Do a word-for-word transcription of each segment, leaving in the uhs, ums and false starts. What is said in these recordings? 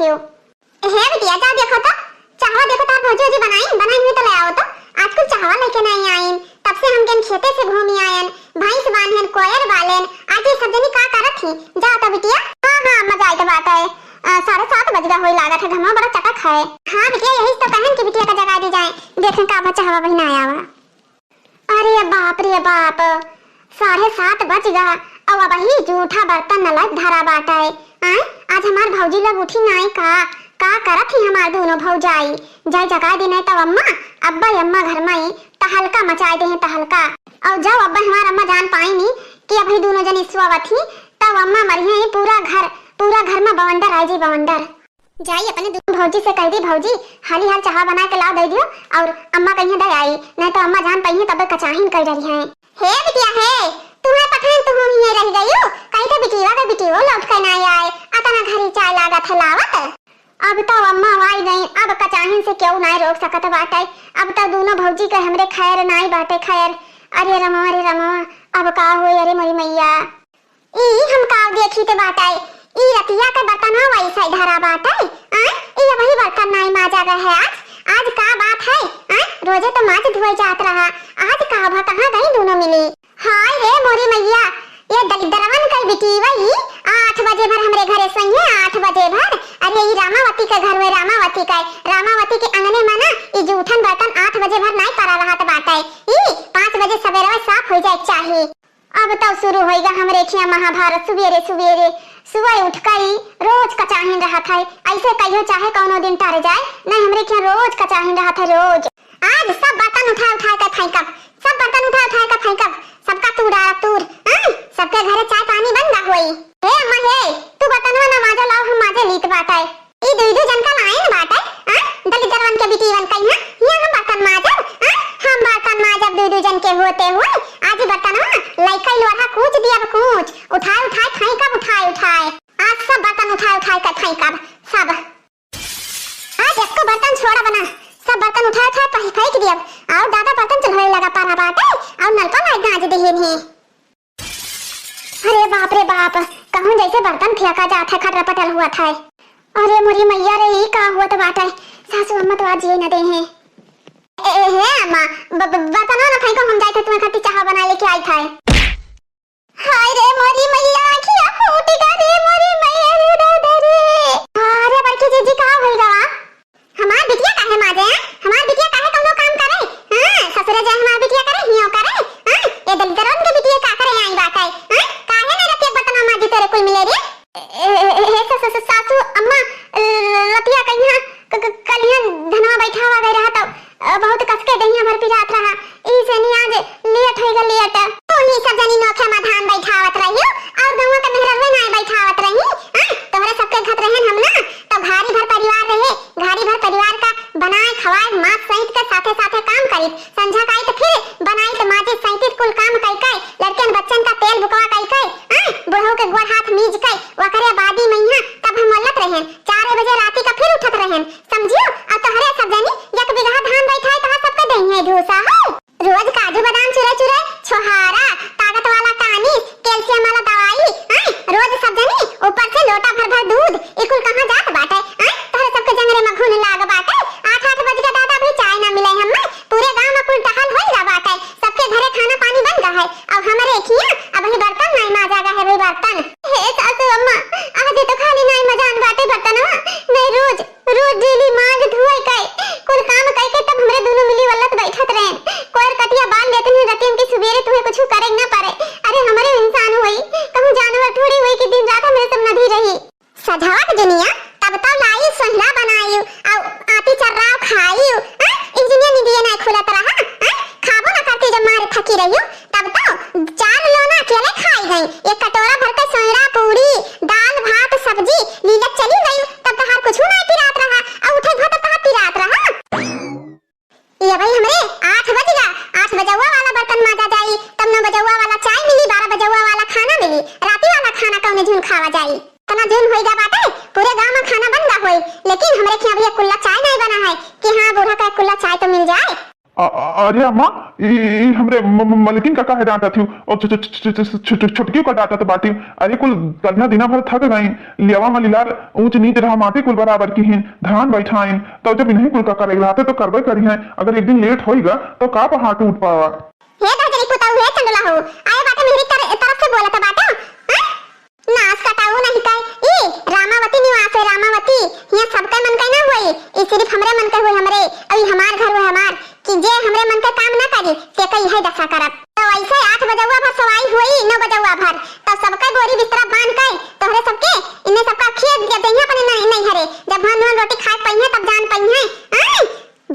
हे बिटिया, जाओ देखो तो, चाहवा देखो तो, भौजी, भौजी बनाइन, बनाइन हुई तो ले आओ तो। आज कुल चाहवा लेके नाहीं आइन, तब से हम गेन खेते से घूमी आयन, भैंस बान्हेन, कोयर बालेन, आज ये सब जनी का करत ही? जाओ तो बिटिया। हाँ, हाँ, अम्मा, जाए के बात है। अ, साढ़े सात बज गया होई लागत है, घमवा बड़ा चटक है। हाँ बिटिया, यही तो कहन कि बिटिया का जगा दी जाए, देखें का बा चाहवा बहिन आया हुआ। अरे बाप रे बाप, साढ़े सात बज गा, अउ अबही जूठा बर्तन नलत धरा बाटै। आय, आज हमार भौजी लोग उठी नाई का? का करत ही हमार दूनो भौजाई? जाई जगाय दे नाई तब अम्मा, अब्बा अम्मा घर मा ई तहलका मचाय देहें, तहलका। अउ जब अब्बा हमार अम्मा जान पाइनी कि अबही दूनो जनी सुआवत ही, तब अम्मा मरिहें, पूरा घर, पूरा घर मा बवंडर आय जी, बवंडर। जाई अपने दूनो भौजी से कहि दी, "भौजी, हाली हाल चाहा बनाय के लाव दइ दियो, अउर अम्मा कहिहें दइ आई, नाहीं तो अम्मा जान पइहें तब कचाहिन कइ डरिहें।" हे बिटिया हे, तुहैं पठाइन तुहूँ हियैं रहि गयू, कही तो बिटिया के बिटियो लौट के नाहीं आय, अतना घरी चाय लागत है लावत। अब तो अम्मा आइ गईं, अब कचाहिन से केहू नाहीं रोक सकत बाटै, अब तो दूनो भौजी के हमरे खैर नाहीं बाटै खैर। अरे रमवा रे रमवा, अब का होई, अरे मोरी मैया। ई हम का देखित बाटै? ई रतिया के बर्तनवा वैसै धरा बाटै। आय, ई अबही बर्तन नाई माजा गए है आज। आज का बात है? आय, रोजे तो माज धोए जात रहा। आज का भा कहाँ गई दूनो मिली? हाय रे मोरी मैया, ये दलिद्दरवन के बिटिया ई आठ बजे भर हमरे घरे सोइहैं, आठ बजे भर। अरे ई रामावती के घर में, रामावती के, रामावती के अंगने में ना ई जूठन बर्तन आठ बजे भर नाई परा रहत बाटै। ई पाँच बजे सबेरवा साफ होइ जाए के चाही। अब तउ शुरू होइगा हमरे खियाँ महाभारत सुबेरे सुबेरे। सुबह उठ कई रोज कचाहिन रहत है, ऐसे कहियो चाहे कौनो दिन टर जाए, नहीं हमरे खियाँ रोज कचाहिन रहत है, रोज। आज सब बर्तन उठा उठा के फेंकब, सब बर्तन उठा उठा के फेंकब, सबका तूड़ा तूर, आय, सबके घरे चाय पानी बन गा होई। हे अम्मा हे, तू बर्तनवा ना माजा लाओ, हम माजे लीत बाटै। ई दुई दुई जन का लाइन बाटै, आ? दलिद्दरवन के बिटियवन कहिया, हिया हम बर्तन माजब, आ? हम बर्तन माजब दुई दुई जन के होते हुए, आज ई बर्तनवा लइका लोढ़ा कूच दियब कूच, उठाए उठाए फेंकब, उठाए उठाए। आज सब बर्तन उठाए उठाए के फेंकब, सब। आज एको बर्तन छोड़ब ना, सब बर्तन उठाए उठाए फेंक दियब। अउर दादा बर्तन चुल्हे लगा परा बाटै, अउर नलका लाइट गाज दिहिन ही। अरे बाप रे बाप, कहूँ जैसे बर्तन फेंका जात है, खटर पटर हुआ था। अरे मोरी मैया रे, ई का हुआ तो बात है, सासू अम्मा तो आज ये न दे हैं। ए, ए, हे अम्मा, ब-, ब-, बर्तनवा न फेंको, हम जाए थे तुम्हें खातिर चाहा बनाए लेके आई था। हाय रे मोरी मैया, आँखिया फूट गा रे मोरी मैया रे दादा रे। अरे बड़की जीजी, का होई गवा? हमार बिटिया काहे माजे, हैं? हमार बिटिया काहे कौनो काम करे? हाँ, ससुरे जाए हमार बिटिया करे, हियो करे, हाँ? ये दलिद्दरवन के बिटिया का करे आई बाटै, हैं? काहे ना रतिया बर्तन माजी तोरे कुल मिले रे? ए, ए, ए, स-, स-, स-, सासू अम्मा, ए, रतिया कहिया क-, क-, कलिया धनवा बैठावा गए रहा तब, अ, बहुत कसके दहिया भर पिरात रहा, ई से नी आज लेट होई गल लेट। तू ही सब जनी नोखे मा धान बैठावत रहियो, अउर गौवा के मेहररुए नाय बैठावत रही, हाँ? तोहरे सबके घत रहन हम ना, तो घारी भर परिवार रहे, घारी भर परिवार का बनाए, खवाए, मात सहित के साथे साथे काम करी। संझा का आई तो फिर बनाई तो माजे सहित कुल काम कई कई, लड़कन बच्चन का तेल बुकवा कई कई, आय, बुढ़ऊ के गोड़ हाथ मीज कई, वकरे बादी मैया तब हम मल्लत रहेन। चार बजे राती का फिर उठत रहेन, समझियो? अउर तोहरे सब जनी एक बीघा धान बैठाए तहा सबके दहिए धूसा है। रोज काजू बादाम चुरे चुरे, छोहारा, ताकत वाला कानी, कैल्शियम वाला दवाई, आय, रोज सब जनी ऊपर से लोटा भर भर दूध, ई कुल कहाँ जात बाटै? आय, तोहरे सबके जंगरे में घुन लाग बाटै। आठ आठ बज के दादा अभी चाय ना मिले हमें। पूरे गाँव में कुल टहल होई गा बाटै। सबके घरे खाना पानी बन गा है। अब हमरे खिया अबही बर्तन नाई माजा गा है भाई बर्तन। हे सासू अम्मा, आज तो खाली नाई मजान बाटै बर्तनवा, नाई रोज रोज डेली माज धोए के, कुल काम कइके तब हमरे दूनो मिली वल्लत बैठत रहेन। कोयर कटिया बांध लेते हैं रतियन की सुबेरे तुम्हें कुछ करे न पड़े। अरे हमरे इंसान होई, कहूँ जानवर थोड़ी होई कि दिन रात हमरे सब नदी रही। सजावट दुनिया, तब तो लाई सोहला बनाई, अउ आती चर्राव खाई, हाँ? इंजनिया निदिये ना खुलत रहा, हाँ? खाबो ना करती जब मारे थकी रही। तब तो चार लोना अकेले खाई गई। एक कटोरा भर के सोयरा पूरी, दाल, भात, सब्जी लीलत चली गई, तब तहार कुछ ना पिरात रहा, अउ उठे भर तब तहार पिरात रहा। ये भाई हमरे आठ बज गा, आठ बजौआ वाला बर्तन माजा जाई, तब नौ बजौआ वाला चाय मिली, बारह बजौआ वाला खाना मिली, राती वाला खाना कौने झून खावा जाई? इतना झून होई गा बाटे, पूरे गांव में खाना बन गा होई, लेकिन हमरे खिया अभी एक कुल्ला चाय नहीं बना है कि हाँ बूढ़ा का एक कुल्ला चाय तो मिल जाए। अ-, अ-, अरे अम्मा, ई, ई हमरे म-, म-, मलकिन का काहे डांटत हियो? और छु-, छु-, छु-, छु-, छु-, छु-, छुटकियो का डांटत बाटी। अरे कुल कन्या दिना भर थक गई, लियावा में लिलार ऊंच नीच रहा, माटी कुल बराबर किहिन, धान बैठाइन, तो जब इन्हीं कुल का करे रहते तो करबे करिहैं। अगर एक दिन लेट होइगा तो का पहाड़ टूट पावा? हे दहजनी पुताऊ, हे चंडुला हो, आए बाटे मेहरी तर-, तरफ से बोलत बाटे, हाँ? नास कटाऊ नहीं कहे, ई रामावती निवास है, रामावती। हियां सबके मन के ना होई, ई सिर्फ हमरे मन के होई, हमरे। अउर ई हमार घर होई, हमार, कि जे हमरे मन के काम ना करी, तेके इहे दशा करब। तो ऐसे आठ बजौआ भर सवाई होई, नौ बजौआ भर, तब सबके बोरी बिस्तरा बांध के तोहरे सबके, इन्हें सबका खिया दिया जइहे अपने नई-, नैहरे। जब भान नून रोटी खाए पइहे, तब जान पइहे। आय,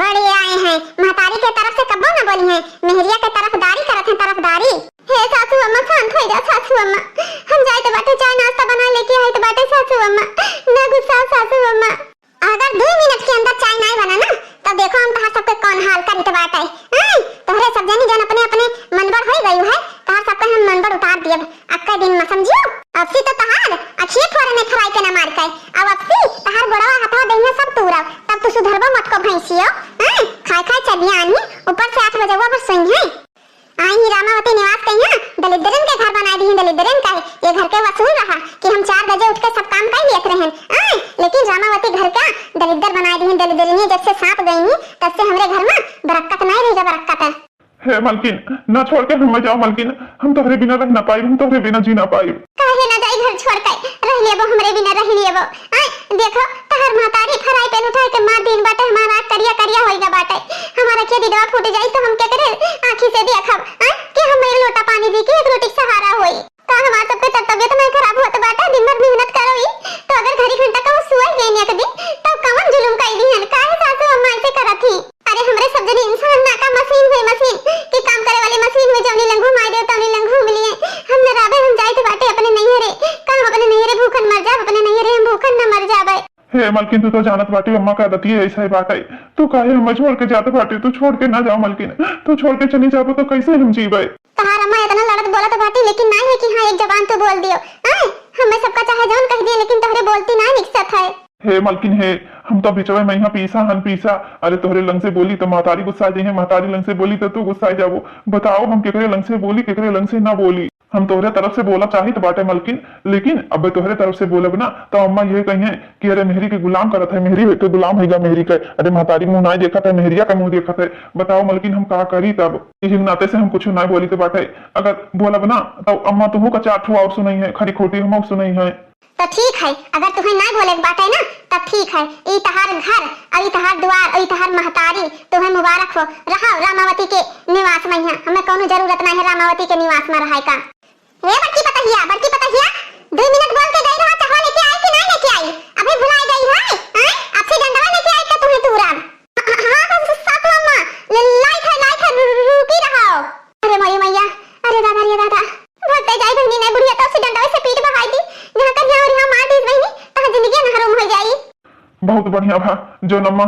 बड़े आए हैं, महतारी के तरफ से कब्बो ना बोली हैं, मेहरिया के तरफदारी करत हैं, तरफदारी। हे सासू अम्मा, शांत हो जा सासू अम्मा, हम जाइत बाटे, चाय नाश्ता बना लेके आइत बाटे सासू अम्मा, ना गुस्सा सासू अम्मा। अगर दो मिनट के अंदर चाय नाय बना ना, तो देखो हम तहार सबके कौन हाल करित बाटे। आय, तोहरे सब जनी जन अपने अपने मनबड़ होई गयू है, तहार सबके हम मनबड़ उतार दियब। अक्का दिन में समझियो, अबसी तो तहार अखिए फोरे में खराई के ना मार के, अब अबसी तहार गोड़वा हथवा दहिया सब तूरब, तब तू सुधरबो मत को भैंसियो। आय, खाए खाए चलिया आनी, ऊपर से आठ बजौआ भर सोई है। आई ही रामावती निवास कहिया, दलिद्रन के घर बनाए दिहिन, दलिद्रन का ये घर के वसूल रहा कि हम चार बजे उठ के सब काम कर लियत रहन। आय, लेकिन रामावती घर का दलिद्र बनाए दिहिन, दलिद्रनी जब से सांप गईनी, तब से हमरे घर में बरकत नहीं रही, बरकत। हे मलकिन, ना छोड़ के हम जाओ मलकिन, हम तोहरे बिना रह ना पाइब, हम तोहरे बिना जी ना पाइब। काहे ना जाई घर छोड़ के, रह लेबो हमरे बिना, रह लेबो। आय, देखो, तहर महतारी फराई पैन उठाए के मार दिन बाटे, हमार आँख करिया करिया होई गा बाटे। हमार अखिया दिदवा फूट जाई तो हम केकरे आँखी से देखब, आय, कि हम एक लोटा पानी पी के एक रोटी के सहारा होई। का हमार सबके तब तबियत नहीं खराब होत बाटे, दिन भर मेहनत करो ई, तो अगर घड़ी घंटा कहूँ सुअई गई एक दिन, तो कवन जुलुम कई दिहन, काहे सासू अम्मा ऐसे करत ही? अरे हमरे सब जनी इंसान ना का, मशीन हुई, मशीन के काम करे वाली मशीन हुई, जौनी लंग घुमाई दे तौनी लंग घूम लिए। हम न रहबे, हम जाइत बाटे अपने नैहरे। का हम अपने नैहरे भूखन मर जाब? अपने नैहरे हम भूखन न मर जाबे। हे मलकिन, तू तो जानत बाटी अम्मा का आदतिये ऐसा ही बाटे। तू काहे हमें छोड़ के जात बाटी? तू छोड़ के ना जाओ मलकिन, तू छोड़ के चली जाबो तो कैसे हम जीबे? तहार अम्मा इतना लड़त बोलत बाटी, लेकिन ना है कि हाँ एक जबान तू बोल दियो। आय, हमें सबका चाहे जौन कह दिए, लेकिन तोहरे बोलती ना निकसत है। हे मलकिन हे, हम तो बिचवे में यहाँ पीसा हन पीसा। अरे तोहरे लंग से बोली तो महतारी गुस्सा जइहे, महतारी लंग से बोली तो तू गुस्सा जाबो। बताओ हम केकरे लंग से बोली, केकरे लंग से ना बोली। हम तोहरे तरफ से बोला चाहित बाटे मलकिन, लेकिन अब तोहरे तरफ से बोलब ना तो अम्मा ये कहिए कि अरे मेहरी के गुलाम करत है, मेहरी के गुलाम है गा मेहरी के। अरे महतारी मुँह नाई देखत है, मेहरिया का मुँह देखत है। बताओ मलकिन हम का करी तब? यही नाते से हम कुछ नाई बोली तो बाटे। अगर बोलब ना तो अम्मा तुहू का चार ठो और सुनइहे, खरी खोटी हमहू सुनइहे। तो ठीक है, अगर तुहें ना बोले के बाटे ना, तब ठीक है। ई तहार घर, और ई तहार द्वार, और ई तहार महतारी, तुहें मुबारक हो। रहो रामावती के निवास में यहाँ, हमें कौनो जरूरत नहीं है रामावती के निवास में रहे का। हे बड़की पतहिया, बड़की पतहिया, दो मिनट बोल के गई रहा, चाहवा लेके आई कि नहीं लेके आई? अभी भुलाई गई है, हैं? अब से डंडवा लेके आई तो तुहें तूरब। हाँ, हाँ, हाँ, सासू अम्मा, ल-, लाइट है, लाइट है, रु-, रु-, रुकी रहो। अरे मोरी मैया, अरे दादा, रे दादा, भगते जाई बहनी, नहीं बुढ़िया तो उसी डंडा से पीठ बहाई दी, यहाँ कर यहाँ और यहाँ मार दी बहनी, तहाँ जिंदगी नहरों हो जाई। बहुत बढ़िया भा, जो नम्मा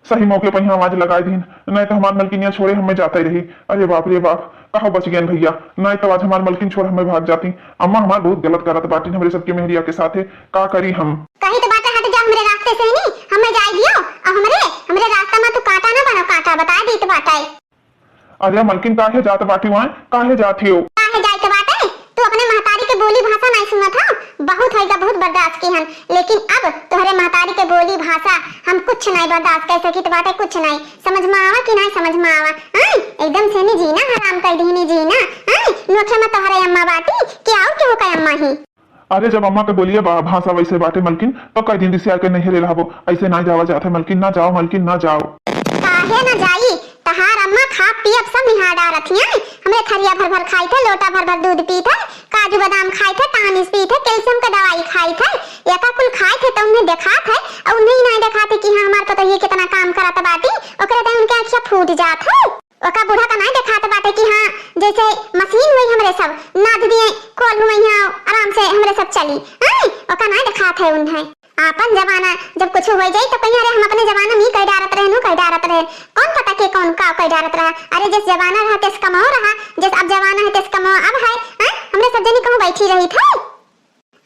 सही मौके पर यहाँ आवाज लगाई दीन, नहीं तो हमार मलकिनिया छोड़े हमें जाते रही। अरे बाप रे बाप, कहो बच गयन भैया, नहीं तो आज हमार मलकिन छोड़ हमें भाग जाती। अम्मा हमार बहुत गलत करत बाटिन हमरे सबके मेहरिया के साथे, का करी हम? कही तो बाटे हट जा हमरे रास्ते से नी, हमें जाए दियो, और हमरे, हमरे रास्ता में तू कांटा ना बनो, कांटा बता दी तो बाटे। अरे मलकिन, काहे जात बाटी वहाँ, काहे जात हियो? काहे जाए के बाटे? तू अपने महतारी के बोली भाषा नहीं सुनत हो, बहुत होइगा, बहुत बर्दाश्त की हन, लेकिन अब तोहरे महतारी के बोली भाषा हम कुछ नहीं बर्दाश्त कर सकित बाटे, कुछ नहीं। समझ में आवा कि नहीं समझ में आवा? हाँ, एकदम से नी जीना हराम कर दीनी जीना। हाँ, नोखे में तोहरे अम्मा बाटी कि और केहू का अम्मा ही? अरे, जब अम्मा के बोलिए बा-, भाषा वैसे बाटे मलकिन, तो कई दिन रिसिया के नैहरे रहबो। ऐसे ना जावा जात है मलकिन, ना जाओ मलकिन, ना जाओ। काहे ना जाई? तहार अम्मा खा पियब सब निहार डारत हियां। हमरे थरिया भर भर खाई थे, लोटा भर भर दूध पी थे, काजू बादाम खाई थे, टानिस पी थे, कैल्शियम के दवाई खाई थे। एका कुल खाई थे तो उन्हें देखात है, और उन्हें ही नहीं देखाते कि हाँ, हमार पतोहिए कितना काम करत बाटी, ओकरे तो उनके आँखिया फूट जात है। ओका बूढ़ा का नाय देखात बाटे कि हाँ, जैसे मशीन हुई हमरे सब, नाद दिए, खोल हुई, हाँ, आराम से हमरे सब चली। हैं? ओका नाय देखात है उन्हें। आपन जमाना जब कुछ हो जाई तो कहीं, "अरे, हम अपने जमाना में कई डारत रहे, नु कई डारत रहे।" कौन पता के कौन का कई डारत रहा? अरे, जिस जमाना रहा, तेस कमाओ रहा, जिस अब जमाना है, तेस कमाओ अब है। हैं? हमरे सब जनी कहूँ बैठी रही थे।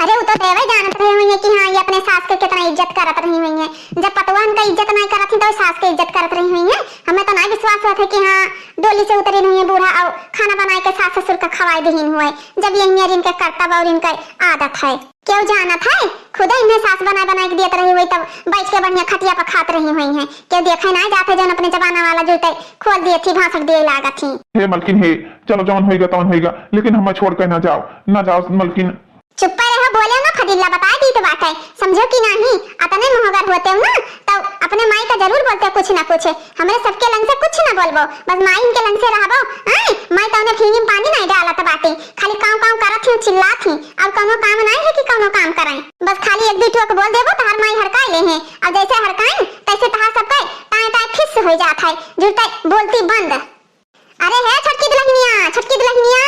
अरे, उ तो देवै जानत रही हुइहैं कि हाँ, ये अपने सास के कितना इज्जत करत रही हुइहैं। जब पतोहन का इज्जत नाहीं करत ही, तो सास के इज्जत करत रही हुइहैं। हमें तो नाहीं विश्वास होत है कि हाँ, डोली से उतरी हुइहैं बूढ़ा, और खाना बनाए के सास ससुर का खवाए दिहिन हुए, जब ये मेर इनके करतब और इनके आदत है। केहू जानत है? खुदे इन्हें सास बनाए बनाए के दियत रही हुई, तब बैठ के बढ़िया खटिया पर खात रही हुइहैं। केहू देखे नाहीं जात है, जौन अपने जमाना वाला जूते खोल दिए थी, भांसक दिए लागत ही। हे मलकिन हे, चलो जौन होइगा तौन होइगा, लेकिन हमें छोड़ के ना जाओ, ना जाओ मलकिन। चुप्पे रहो, बोलेउ ना फजीला, बताए दीत बाटे, समझो कि नाहीं? अतने मोहगर होतेउ ना, तब अपने माई का जरूर बोलते कुछ ना कुछ। हमरे सबके लंग से कुछ ना बोलबो, बस माई इनके लंग से रहबो। आय, माई तौने फींगी में पानी नाहीं डालत बाटे, खाली कांव कांव करत ही, चिल्लात ही, और कौनो काम नाहीं है कि कौनो काम कराई। बस खाली एक दुइ ठो के बोल देबो, तहार माई हड़काए लेहैं, और जैसे हड़काई तैसे तहार सबके टाँय टाँय फिस होइ जात है, जुरते बोलती बंद। अरे हे छोटकी दुलहिनिया, छोटकी दुलहिनिया,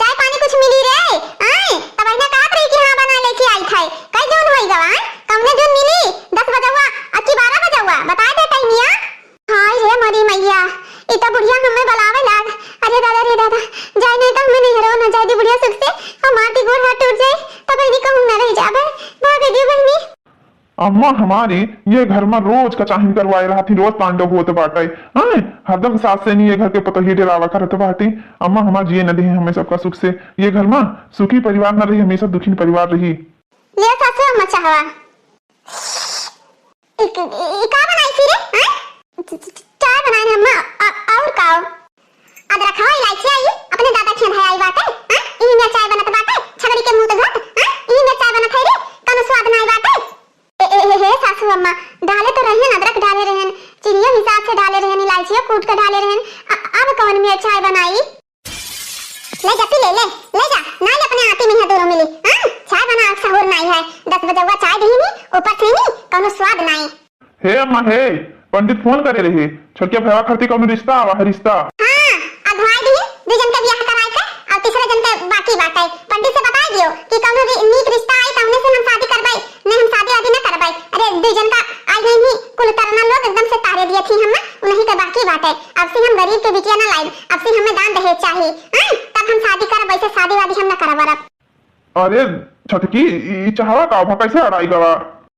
चाय पानी कुछ मिली रे? आय, तब अहिने कहत रही कि हाँ, बनाए लेके आइत है। कई जून होई गवा, आय? कौने जून मिली? दस बजउवा, अक्की बारह बजउवा, बताए दे टइमिया। हाय रे मोरी मइया, ई तो बुढ़िया हमें बलावे लाग। अरे दादा रे दादा, जाए नाहीं तो हमें नैहरो ना जाए दी बुढ़िया सुख से, हमार ती गोड़ हाथ टूट जाए, तब इन्हीं कहूँ ना रह जाबे, भागे दियो बहिनी। अम्मा हमारी ये घर मा रोज का चाहिन करवाए रहत ही, रोज तांडव होत बाटे। हाँ, हरदम सास से नहीं ये घर के पतोही डेरावा करत बाटे। अम्मा हमार जिए न देहे हमें सबका सुख से। ये घर मा सुखी परिवार न रही, हमेशा दुखी परिवार रही। ले सासू अम्मा चाहवा। इ, इ, इ का बनाई थी रे? हाँ? च-, च-, च-, चाय बनाई अम्मा, अ-, और का हो? अदरकवा, इलायची आई, अपने दादा के धयाई बाटे, हाँ? इही में चाय बनत बाटे, छगड़ी के मुंह तो घट, हाँ? इही में चाय बनत है रे, कौनो स्वाद नाई बाटे। ए, ए, ए, हे सासू अम्मा, डाले तो रही हन, अदरक डाले रहन, चीनियो हिसाब से डाले रहन, इलायचियो कूट के डाले रहन, अ-, अब कौन में चाय बनाई? ले जा, पी ले, ले, ले जा, नाई अपने आती में यहाँ दूनो मिली, हाँ? चाय बना सहूर नाई है, दस बजउवा चाय दही नी, ऊपर से नी, कौनो स्वाद नाई। हे अम्मा, हे, पंडित फोन करे रहे, छोटके भैया खातिर कौनो रिश्ता आवा है, रिश्ता। हाँ, अगुवाई दी, दू जन के बियाह कराए के, और तीसरे जन के बाकी बाटे। पंडित से बताई दियो कि कौनो रि-, नीक रिश्ता आई, तौने से हम शादी करबै, नहीं हम शादी वादी न करबै। अरे, दू जन का आई है ही, कुल तरना लोग एकदम से तारे दिए थी हम ना, उन्हीं के बाकी बाटे। अब से हम गरीब के बिटिया न लाइब, अब से हमें दान दहेज चाही, हाँ? तब हम शादी करब, वैसे शादी वादी हम न करब अरब। अरे छटकी, ई, ई चहवा का भा कैसे अड़ाई गवा?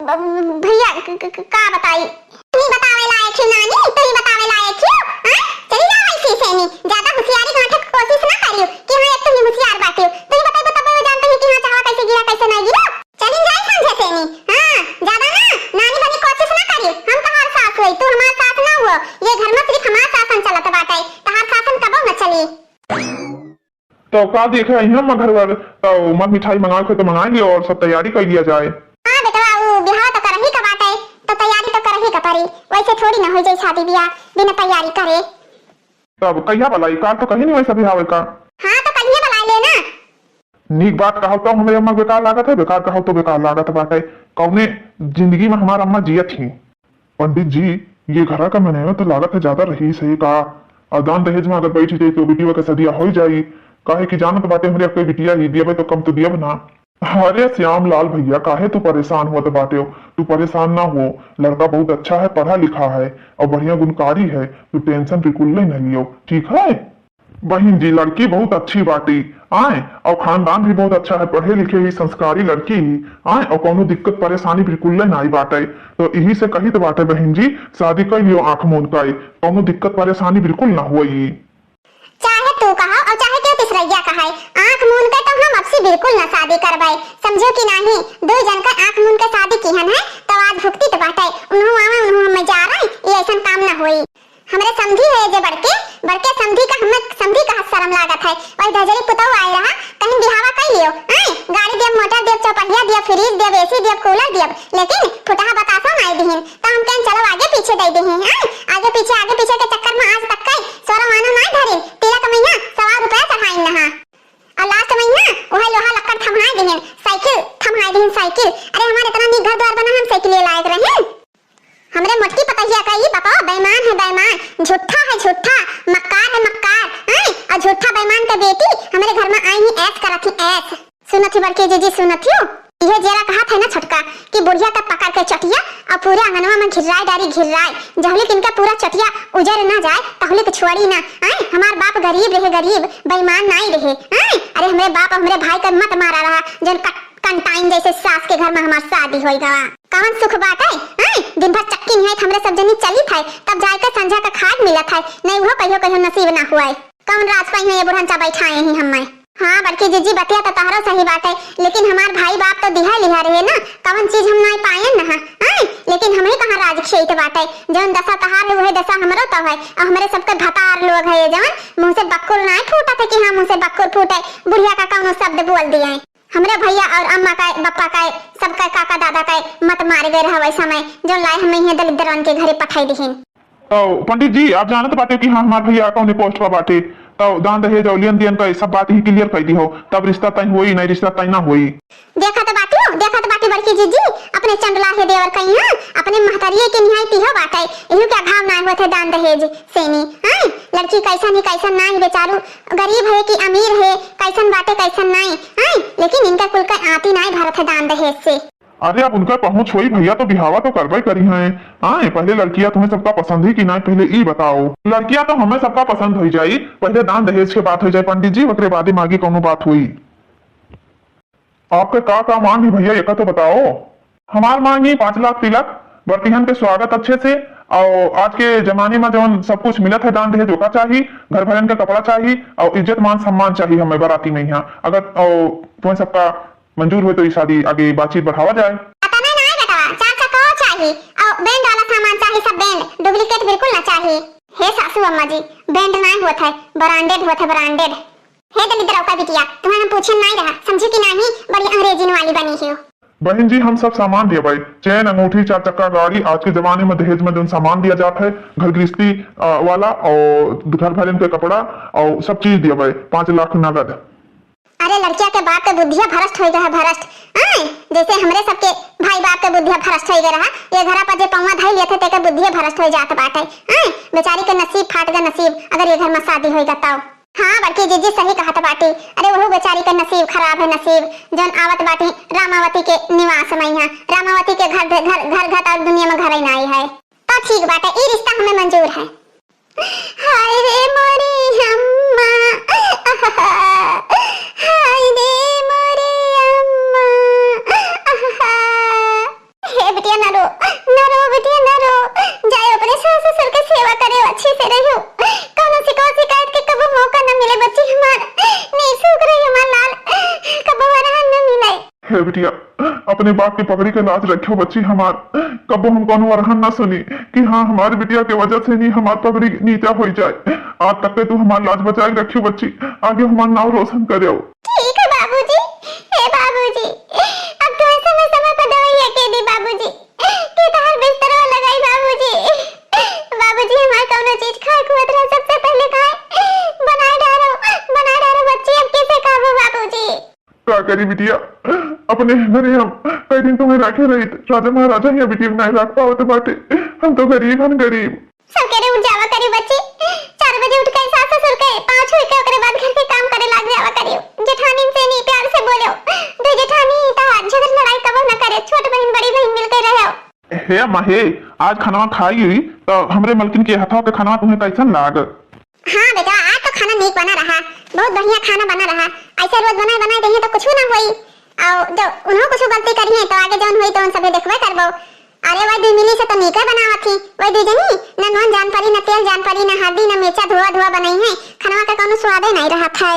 ब-, भैया, क-, क-, क-, का बताई? तू ही बतावे लायक ही नानी, तू ही बतावे लायक ही, हाँ? चली जाओ ऐसी से नी, ज्यादा होशियारी गांठे की कोशिश ना करियो कि हाँ, एक तुम ही होशियार बाटियो। तू ही बताई, बताबे वो जानते हैं कि हाँ, चहवा कैसे गिरा, कैसे नहीं गिरा। चली जाए समझे से नी, हाँ, ज्यादा ना नानी बनी कोशिश ना करियो। हम तहार सास हुई, तू हमार सास ना हुआ। ये घर में सिर्फ हमार शासन चलत बाटे, तहार शासन कबो न चली। तो का देखे आई हम घर वर, तो मत मिठाई मंगाए के तो मंगाए लियो और सब तैयारी कर लिया जाए। हाँ बेटवा, उ बियाह तो करही का बाटे, तो तैयारी तो करही का पड़ी। वैसे थोड़ी ना हो जाए शादी बियाह बिना तैयारी करे। तब कहिया बुलाई? काल तो कहीं नहीं वैसा बियाह का। हाँ, तो कहिए बुला लेना। नीक बात कहब तो हमरे अम्मा बेकार लागत है, बेकार कहब तो बेकार लागत बाटे। कौने जिंदगी में हमार अम्मा जियत ही। पंडित जी, ये घरा का मनैया तो लागत है ज्यादा रहीस है का? और दान दहेज में अगर बैठ जाई तो बिटिया के सदिया हो जाई, काहे कि जानत बाटे हमरे कोई बिटिया ही दियबे तो कम तो दियब ना। अरे श्याम लाल भैया, काहे तू परेशान होत बाटे हो? तू परेशान ना हो, लड़का बहुत अच्छा है, पढ़ा लिखा है और बढ़िया गुणकारी है, तू tension बिल्कुल ले न लियो, ठीक है? बहिन जी, लड़की बहुत अच्छी बाटी, आए, और खानदान भी बहुत अच्छा है, पढ़े लिखे ही, संस्कारी लड़की ही, आए, और कौनो दिक्कत परेशानी बिल्कुल ले नाई बाटे। तो यही से कहित बाटे बहिन जी, शादी कर लियो आँख मूंद के, कौनो दिक्कत परेशानी बिल्कुल ना होई। चाहे तू कहा और चाहे केहू तीसरैया कहे, आँख मूंद के तो हम अब से बिल्कुल ना शादी करबे, समझो कि नाही? दो जन का आँख मूंद के शादी किहन है, तो आज भुगती तो बाटे, उन्हों आवे, उन्हों हमें जा रहे, ये ऐसन काम ना होई। हमरे समधी है जे बड़के, बड़के समधी का, हमें समधी का शर्म लागत है। वही धजरी पुतऊ आए रहा, कहीं बिहावा कर लियो, आए, गाड़ी दियब, मोटर दियब, चौपहिया दियब, fridge दियब, AC दियब, cooler दियब, लेकिन फुटहा बतासा नाई दिहिन। तो हम कहें चलो आगे पीछे दे दिहिन, आए, आगे पीछे, आगे पीछे के चक्कर में आज तक के सोरा मानो नाई धरिन, तिलक मइया सवा रुपया चढ़ाइन नहा। और last मइया वही लोहा लक्कड़ थम्हाए दिहिन, साइकिल थम्हाए दिहिन, साइकिल। अरे हमारे इतना नीक घर द्वार बना, हम साइकिल लायक रहे? हमरे मोटकी पतहिया का ई बकवा बेईमान है, बेईमान, झूठा है, झूठा, मक्कार है, मक्कार, हैं? और झूठा बेईमान के बेटी हमरे घर में आई ही ऐश करत ही, ऐश। सुनत ही बड़की जीजी, सुनत ही हो? ये जेरा कहत है ना छोटका कि बुढ़िया का पकड़ के चटिया और पूरे आंगनवा में घिर्राए डारी, घिर्राए, जहलिक इनका पूरा चटिया उजर ना जाए, तहलिक छोड़ी ना। आए, हमार बाप गरीब रहे, गरीब, बेईमान नाई रहे। आए, अरे हमरे बाप, हमरे भाई का मत मारा रहा, जन कट कंटाइन जैसे सास के घर में हमार शादी होई गवा। कवन सुख बाटे, हैं? दिन भर चक्की निहाइत हमरे सब जनी चलित है, तब जाए के संझा का खाए मिलत है, नहीं उहो कहियो कहियो नसीब ना हुए। कवन राज पाई है ये बुढ़नचा बैठाए ही हमें। हाँ बड़की जीजी, बतिया तो तहरो सही बाटे, लेकिन हमार भाई बाप तो दिहा लिहा रहे ना, कवन चीज हम नाई पायन ना, हैं? लेकिन हम ही कहाँ राज खेत बाटे, जौन दशा तहार है वही दशा हमरो तो है, और हमरे सबके भतार लोग है ये जौन मुंह से बक्कुल नाई फूटत है कि हाँ मुंह से बक्कुल फूटे, बुढ़िया का कौनो शब्द बोल दिए। हमरे भैया और अम्मा का, बप्पा का, सबका काका दादा का मत मारे गए रहा वही समय, जौन लाए हमें यहाँ दलिद्रवन के घरे पठाई दिहिन। तो पंडित जी, आप जानत बाटे कि हाँ, हमार भैया कौने पोस्ट पर बाटे, तो दान दहेज और लेन देन का सब बात ही क्लियर कर दी हो, तब रिश्ता तय होई, नहीं रिश्ता तय ना होई। देखत बाटू, देखत बाटू बड़की जीजी, अपने चंडला हे देवर कहीं, हाँ, अपने महतरिये के निहाई तिहो बाटे, इहू के अभाव ना होत है दान दहेज से नी, हाँ, लड़की कैसन ही कैसन ना ही बेचारू, गरीब है कि अमीर है, कैसन बाटे कैसन नाई, हाँ, लेकिन इनका कुल का आती नाई भरत है दान दहेज से। अरे, अब उनका पहुँच होई भैया, तो बिहावा तो करबे करी हैं। हाँ, पहले लड़किया तुम्हें सबका पसंद ही कि नाई, पहले ई बताओ। लड़किया तो हमें सबका पसंद होई जाई, पहले दान दहेज के बात होई जाए पंडित जी, ओकरे बादे मांगी कौनो बात हुई। आपके का का मांग है भैया, एका तो बताओ। हमार मांग है पाँच लाख तिलक, बरतिहन के स्वागत अच्छे से, और आज के जमाने में जौन सब कुछ मिलत है दान दहेज ओका चाही, घर भरन का कपड़ा चाही, और इज्जत मान सम्मान चाही हमें बराती में यहाँ। अगर और तुम्हें सबका मंजूर होय तो ई शादी आगे बातचीत बढ़ावा जाए। अतना नाय बेटवा, चार चक्का चाही, और बैंड वाला सामान चाही, सब बैंड, डुप्लीकेट बिल्कुल ना चाही। हे सासू अम्मा जी, बैंड नाय होत है, ब्रांडेड होत है, ब्रांडेड। हे दलिद्र का बिटिया, तुम्हें हम पूछे नाय रहा, समझी कि नाही, बड़ी अंग्रेजी वाली बनी हो। बहन जी, हम सब सामान दिया भाई, चेन, अंगूठी, चार चक्का गाड़ी, आज के जमाने में दहेज में जौन सामान दिया जात है, घर गृहस्थी, अ, वाला, और घर भरन के कपड़ा, और सब चीज दिया भाई, पाँच लाख नगद। अरे लड़किया के बाप के बुद्धिया भ्रष्ट होइ गया है, भ्रष्ट। आय, जैसे हमरे सबके भाई बाप के बुद्धिया भ्रष्ट होइ गया रहा, ये घरा पर जे पौवा धई लेते तेके बुद्धिया भ्रष्ट होइ जात बाटे। आय, बेचारी के नसीब फाट गया नसीब, अगर ये घर में शादी होइ गया तब। हाँ बड़की जीजी सही कहत बाटी। अरे वहू बेचारी के नसीब खराब है नसीब, जौन आवत बाटी रामावती के निवास में यहाँ, रामावती के घर, घर, घर, घर और दुनिया में घर ही नाई है। तो ठीक बाटे, ई रिश्ता हमें मंजूर है। हाय रे मोरी अम्मा, हाय रे मोरी अम्मा। हे बिटिया ना रो, ना रो बिटिया ना रो, जाए अपने सास ससुर के सेवा करे, अच्छे से रहो, कौनो शिकवा शिकायत के कबो मौका ना मिले बच्ची हमार, नीक सुख रही हमार लाल, कबो वरहन ना मिले। हे बिटिया, अपने बाप के पगड़ी के लाज रखियो बच्ची हमार, कबो हम कौनो अरहन ना सुनी कि हाँ हमारे बिटिया के वजह से नहीं हमार पगड़ी नीचा होइ जाए। आज तक के तू हमार लाज बचाए रखियो बच्ची, आगे हमार नाव रोशन करियो। ठीक है बाबूजी, हे बाबूजी, अब तो समय समय पर दवाइया के दी बाबूजी, कि तहार बिस्तरवा लगाई बाबूजी। बाबूजी हमार कौनो चीज खाए खुआत रहे सबसे पहले खाए, बनाए डारो, बनाए डारो बच्ची, अब कैसे खाबो बाबूजी? का करी बिटिया, अपने घरे हम कई दिन तुम्हें राखे रही, राजा महाराजा ही बिटिया के नाई राख पावत बाटे। हम तो गरीब हन, गरीब। सबकेरे उठ जावा करी बच्ची, चार बजे उठ के सास ससुर के पाँव छुई के ओकरे बाद घर के काम करे लाग जावा करी। जेठानी से नी प्यार से बोलो, दो जेठानी तो झगड़ लड़ाई कबो ना करे, छोट बहिन बड़ी बहिन मिलके रहो। हे अम्मा हे, आज खाना खाई हुई तो हमरे मलकिन के हथवा के खाना तुम्हें कैसन लाग? हाँ बेटा, आज तो खाना नीक बना रहा, बहुत बढ़िया खाना बना रहा। ऐसे रोज बनाए बनाए देहे तो कुछ ना होई। और जो उन्हों कुछ गलती करी है तो आगे जौन होई तो उन सभे देखबे करबो। अरे वही दुई मिली से तो नीके बनावत थी, वही दुई जनी न नून जान पड़ी, न तेल जान पड़ी, न हल्दी, न मिर्चा, धुआ धुआ बनाई है। खानवा का कौनो स्वादे नहीं रहत है।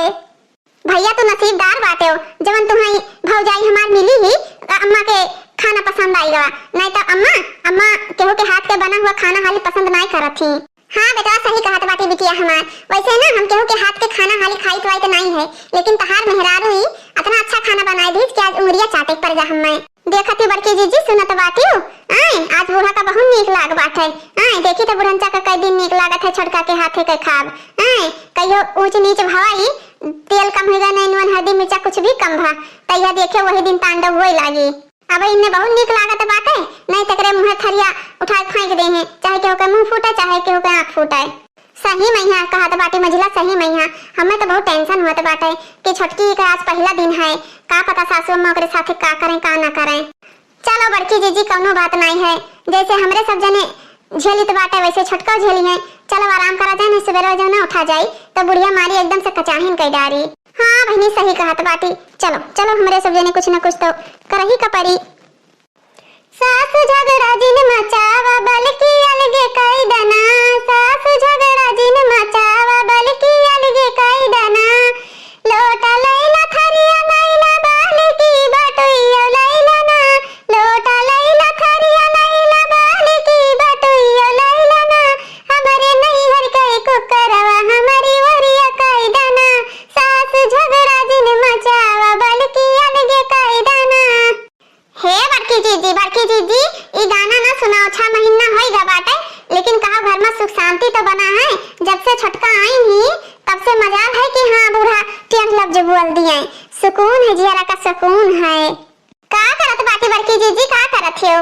भैया तू नसीबदार बाटे हो, जवन तुम्हारी भौजाई हमार मिली ही, अम्मा के खाना पसंद आई गवा। नहीं तो अम्मा, अम्मा केहू के हाथ के बना हुआ खाना हाली पसंद नहीं करत थी। हाँ बेटवा, सही कहत बाटी बिटिया हमार। वैसे ना हम केहू के हाथ के खाना हाली खाई तो आई तो नहीं है, लेकिन तहार मेहरारू ही इतना अच्छा खाना बनाए दीस कि आज उंगलिया चाटे के पड़ जा हमें। देखत ही बड़की जीजी सुनत बाटियो, आए, आज बूढ़ा का बहुत नीक लाग बाटे। आए, देखी तो बुढ़नचा का कई दिन नीक लागत है छोटका के हाथे के खाब। आए, कहियो ऊंच नीच भवाई, तेल कम होइगा, नहीं नून हल्दी मिर्चा कुछ भी कम भा, तैया देखे वही दिन तांडव होए लागी। अब इन्हें बहुत नीक लागत बाटे, नहीं तकरे मुँहे थरिया उठाए फेंक दे हैं, चाहे केहू के मुँह फूटे, चाहे केहू के आँख फूटे। सही मैया कहत बाटी मझिला, सही मैया, हमें तो बहुत टेंशन होत बाटे कि छोटकी का आज पहला दिन है, का पता सासू अम्मा ओकरे साथे का करें का ना करें। चलो बड़की जीजी कौनो बात नहीं है, जैसे हमरे सब जने झेलित बाटे वैसे छोटको झेली है। चलो आराम करा जाए, नहीं सुबेरे जौन उठा जाई तो बुढ़िया मारी एकदम से कचाहिन कई डारी। हाँ बहिनी, सही कहत बाटी। चलो, चलो, हमरे सब जने कुछ न कुछ तो करही का पड़ी। सासु झगड़ा जिन मचावा, बलकी अलगे कई दना। सासु झगड़ा जिन मचावा, बलकी अलगे कई दना। लोटा लैला, थरिया लैला, बलकी बटुइयो लैला ना। लोटा लैला, थरिया लैला, बलकी बटुइयो लैला ना। हमरे नैहर के कुकरवा, हमरी ओरिया कई दना। सासु झगड़ा जिन मचावा, बलकी अलगे कई दना। हे बड़की जीजी, बड़की जीजी, ई गाना ना सुनाओ, छह महीना होई गा बाटे, लेकिन कहा घर में सुख शांति तो बना है। जब से छोटका आई ही, तब से मजाल है कि हाँ, बूढ़ा टेढ़ लफ्ज बोल दिए। सुकून है, जियरा का सुकून है। का करत बाटी बड़की जीजी, का करत हो?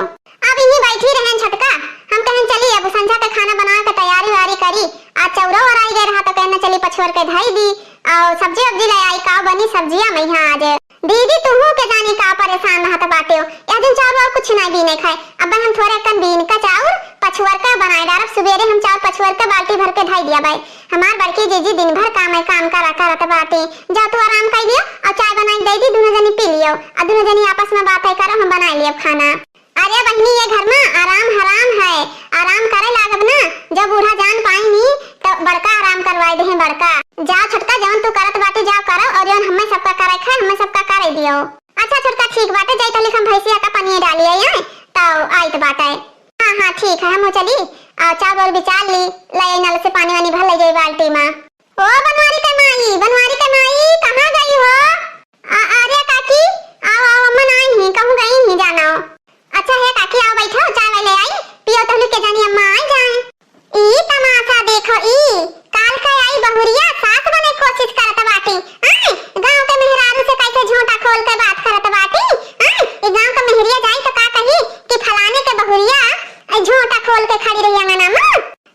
अब इहीं बैठी रहन छोटका, हम कहन चली अब संझा के खाना बनावे के तैयारी वारी करी। आज चौरो ओराई गए रहा तो कहन चली पछुअर के धई दी, और सब्जी उब्जी ले आई, का बनी सब्जिया में यहाँ आज। दीदी, तुहू के जानी का परेशान रहत बाटेउ। यह दिन चाउर वाउर कुछ नाई बीने खाए। अब हम थोरे कन बीन का चाउर पछुअर का बनाए डारब। सुबेरे हम चाउर पछुअर का बाल्टी भर के धई दिया बाई। हमार बड़की जीजी दिन भर काम है, काम करा करत बाटी। जा तू आराम कर लियो और चाय बनाई दे दी, दोनों जनी पी लियो और दोनों जनी आपस में बात है करो, हम बनाए लियो खाना। अरे बहिनी, ये घर में आराम हराम है, आराम करे लागब ना, जब बूढ़ा जान पाई नी तो बड़का आराम करवाए दे हैं, बड़का। जा छोटका, जवन तू करत बाटी जाओ करो, और जवन हमें सबका करे खाए, हमें सबका करे दियो। अच्छा छोटका, ठीक बाटे, जाई तलिक हम भैंसिया का पनिया डाली आई, आए तो आइत बाटे। हाँ हाँ ठीक है, हम चली, आ, चाउर बिचार ली, ले आई नल से पानी वानी भर ले जाई बाल्टी में। ओ बनवारी के माई, बनवारी के माई, कहाँ गई हो? आ, अरे काकी, आओ आओ, अम्मा ना आई ही, कहूँ गई ही, जाना हो। अच्छा हे काकी, आओ बैठो, चाय वाय ले आई, पियो तहलू के जानी अम्मा आई जाए। ई तमाशा देखो, ई काल का आई बहुरिया, सास बने कोशिश करत बाटी। आय, गांव के मेहरारू से कैसे झोंटा खोल के बात करत बाटी। आय, ई गांव के मेहरिया जाई तो का कही कि फलाने के बहुरिया, ए, झोंटा खोल के खड़ी रही अंगना में।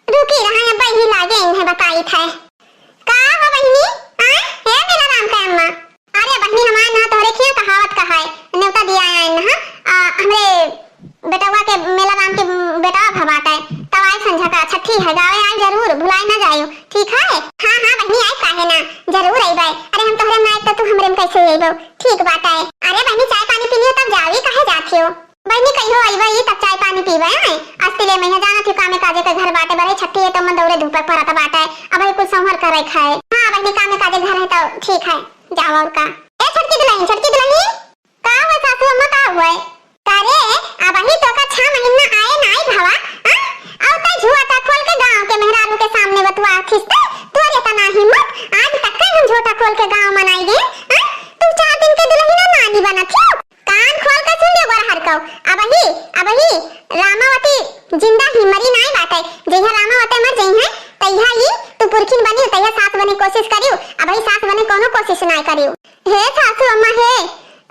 रुकी रहा, अब ही लागे इन्हें बताई थे। का हो बहिनी? आय, हे मेला राम के अम्मा। अरे बहिनी, हमार ना तोहरे खिया कहावत कहाए, नेवता दिया आए ना, आ, हमरे बेटवा के, मेला राम के बेटवा भवात है, तब आए संझा का छठी है, गावे आए जरूर, भुलाए ना जायो, ठीक है? हाँ हाँ बहिनी, आए काहे ना, जरूर आई बाय। अरे हम तोहरे में आए तो तू हमरे में कैसे अइबो? ठीक बात है। अरे बहिनी, चाय पानी पी लियो तब जाओ, ई काहे जात हो? बहिनी कहियो अइबा ई तब चाय पानी पीबा, आय? आज तिले मैया जाना थी कामे काजे के घर बाटे, बड़े छठी है तो मन दौड़े धूपे परत बाटे, अब ई कुल संभर करे खाए। हाँ बहिनी, कामे काजे घर है तो ठीक है, जाओ और का। ए छोटकी दुल्हन, छोटकी दुल्हन, का हुआ सासू अम्मा, का हुआ? का रे, अब ही तो का छह महीना आए नाई भवा, आ? और तै झूठा खोल के गांव के मेहरारू के सामने बतवा खिस्ते, तोरे तना हिम्मत, आज तक के हम झूठा खोल के गांव मनाई गए, आ? तू चार दिन के दुल्हन ना नानी बनत हो? कान खोल के सुन ले गोरहर कौ। अबही, अबही रामावती जिंदा ही, मरी नाय बाटे। जहिया रामावती मर जइहैं, तहिया ही तू पुरखिन बनियो, तहिया सास बने कोशिश करियो। अबही सास बने कोनो कोशिश नाय करियो। हे सासू अम्मा हे,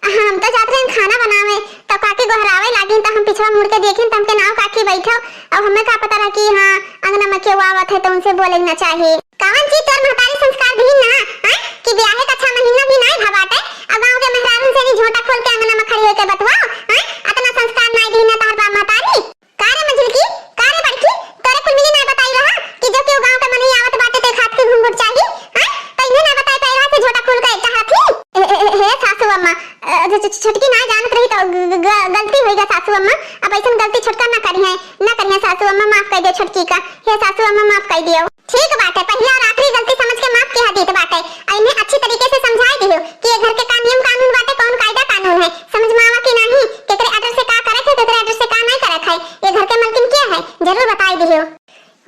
हम तो जात रहन खाना बनावे, तो काकी गोहरावे लागिन, तो हम पिछवा मुड़ के देखिन, तो हमके नाव काकी बैठो। अब हमें का पता रहा कि हाँ, अंगना में केहू आवत है, तो उनसे बोले ना चाहिए। कवन चीज तोर महतारी संस्कार दीन ना, हैं? कि बियाहे का छह महीना भी नाय भा बाटे, अब गाँव के मेहरारून से नी झोंटा खोल के अंगना में खड़ी होके बतुआओ, हैं? अतना संस्कार नाय दीन ना तोहर बाप महतारी। का रे मंझिलकी, का रे बड़की, तोरे कुल मिली नाय बताई रहा कि जो केहू गाँव के मनई आवत बाटे ते खात के घूंघट चाही, हैं? तो इन्हें नाय बताई पाई रहा से झोंटा खोल के चाहत ही। ए, ए, ए, हे सासू अम्मा, अ, जो छ-, छ-, छोटकी नाय जानत रही तो ग-, ग-, ग-, गलती होई गा सासू अम्मा, अब ऐसन गलती छोटका ना करिहैं, ना करिहैं सासू अम्मा, माफ कर दे छोटकी का, हे सासू अम्मा माफ कर दियो। ठीक बाटे, पहिला और आखिरी गलती समझ के माफ किहा दीत बाटे। आ इन्हें अच्छी तरीके से समझाई दियो कि ये घर के का नियम कानून बाटे, कौन कायदा कानून है, समझ में आवा कि नाही, केकरे order से का करे है, केकरे order से का नहीं करे है, ये घर के मलकिन के है, जरूर बताई दियो।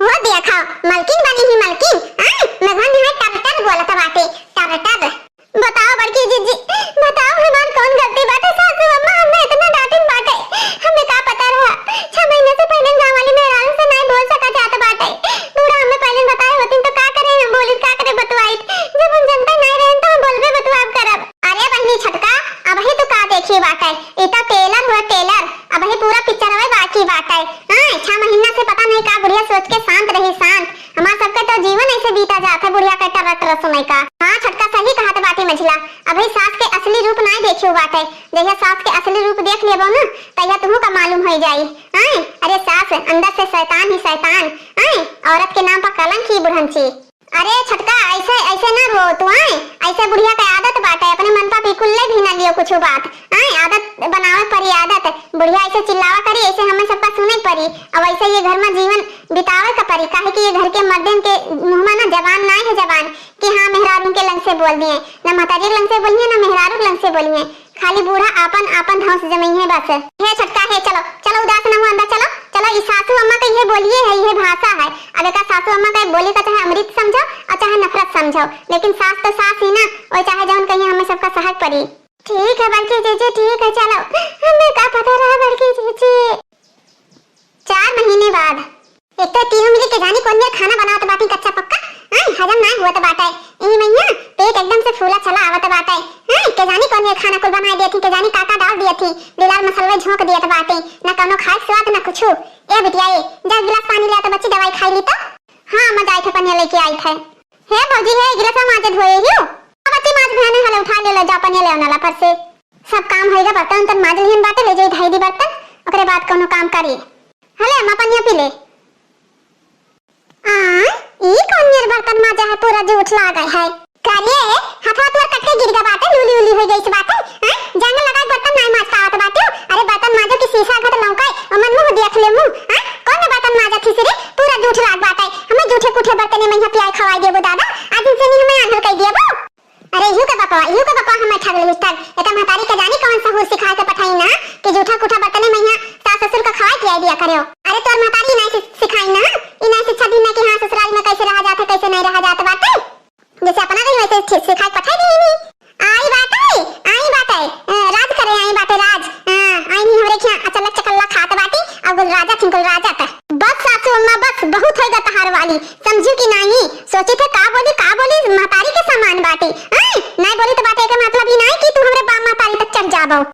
वो देखा, मलकिन बनी ही मलकिन, हाँ, मगहन है टर टर बोलत बाटे, टर टर। बताओ बड़की जीजी, बताओ हमार कौन गलती बाटे सासू अम्मा, हमने इतना डांटिन बाटे, हमें का पता रहा। छह महीने से पहले गाँव वाली मेहरारू से नाई बोल सका जात बाटे। बूढ़ा हमें पहले बताए होतिन तो का करे हम बोलित, का करे बतवाइत। जब हम जनता नाई रहन तो हम बोलबे बतवाब करब। अरे बहिनी छोटका, अबही तू का देखी बाटे, ई तो trailer हुआ trailer, अबही पूरा picture हुआ बाकी बाटे। हाँ, छह महीना से पता नहीं का बुढ़िया सोच के शांत रही, शांत। हमार सबके तो जीवन ऐसे बीता जात है बुढ़िया के टर टर सुनाई का। हाँ छोटका, सही कहत बाटी मझिला, अबही सास के असली रूप नाय देखियो बाटे। जहिया सास के असली रूप देख लेबो ना, तहिया तुहू का मालूम होई जाई। आय, अरे सास अंदर से शैतान ही शैतान। आय, औरत के नाम पर कलंक ही बुढ़ंची। अरे छोटका, ऐसे, ऐसे ना रो तू, आय? ऐसे बुढ़िया के आदत बाटे, अपने मन पर बिल्कुल ले भी ना लियो कुछ बात, आय? आदत बनावे परी, आदत। बुढ़िया ऐसे चिल्लावा करी, ऐसे हमें सबका सुने परी, और ऐसे ये घर में जीवन बितावे का परी, काहे कि ये घर के मर्दन के मुँह में ना जबान ना है, जबान कि हाँ मेहरारू के लंग से बोल दिए, ना महतारी के लंग से बोलिए, ना मेहरारू के लंग से बोलिए। खाली बूढ़ा आपन, आपन धौंस जमइहे बस। हे छोटका, हे चलो, चलो उदास न हो, अंदर चलो, चलो। ई सासू अम्मा का इहे बोलिए है, इहे भाषा है। अब एका सासू अम्मा का बोली का चाहे अमृत समझो और चाहे नफरत समझो, लेकिन सास तो सास ही ना, वो चाहे जौन कहिए हमें सबका सहक परी। ठीक है बड़की जीजी, ठीक है, चलो। हमें का पता रहा बड़की जीजी। चार महीने बाद। एक तो तीनों मिली के जानी कौन मेर खाना बनावत बाटी कच्चा पक्का, हैं, हजम नाय होत बाटे। ई मइया पेट एकदम से फूला चला आवत बाटे, हैं, के जानी कौन मेर खाना कुल बनाए देती, के जानी का का डाल दियती, बिलाल मसलवे झोंक दियत बाटे, ना कौनो खाए स्वाद ना कुछु। ए बिटिया, ए, जा गिलास पानी ले आ तो बच्ची दवाई खाई ली तो। हाँ, मैं जाए थे पनिया लेके आई थे। हे भौजी, हे गिलास माजे धोए हियो। अब बच्ची माज बहने हले उठा ले लो, जा पनिया ले आना ला पर से। सब काम होइगा, बर्तन उर्तन माज लिहन बाटे, ले जाई धई दी बर्तन, ओकरे बाद कौनो काम करी। हले अम्मा पनिया पी ले। आ, ई कौन मेर बर्तन माजा है, पूरा जूठ लागे है। का रे, हथवा तोर कटके गिर गा बाटे, लूली उली हो गई बाटे, हैं? जंग लगाए बर्तन नाय माज पावत बाटे। अरे बर्तन माजो कि शीशा घट लौकाए, ओमन मुंह देख ले मुंह, हैं? कौन बर्तन माजा थी रे, पूरा जूठ लाग बाटे। हमें जूठे कुठे बर्तने में यहाँ पियाए खवाए देबो दादा, आज इनसे नहीं हमें आंधर कर देबो। अरे इहू के बपवा, इहू के बपवा हमें ठग लेहिस ठग। एकर महतारी के जानी कौन सहूर सिखाए के पठाई ना कि जूठा कुठा बर्तने में यहाँ सास ससुर का खवाए पियाए दिया करेओ। अरे तोर महतारी इनाई से सिखाई ना, इनाई शिक्षा दी ना कि हाँ ससुराल में कैसे रहा जात है, कैसे नहीं रहा जात बाटे। जैसे अपना रही वैसे ठे-, सिखाए के पठाई दी नहीं। आई बाटे, आई बाटे, अ, राज करे आई बाटे राज। हाँ, आई नहीं हमरे खिया अचलक चकल्ला खात बाटी, अब राजा थिंकुल राजा का। बस सासू अम्मा बस, बहुत होइगा तहार वाली, समझू कि नाही? सोचे थे का बोली, का बोली, महतारी के समान बाटे। आय, नाय बोली तो बाटे के मतलब ही नाही कि तू हमरे बाप महतारी तक चढ़ जाबो।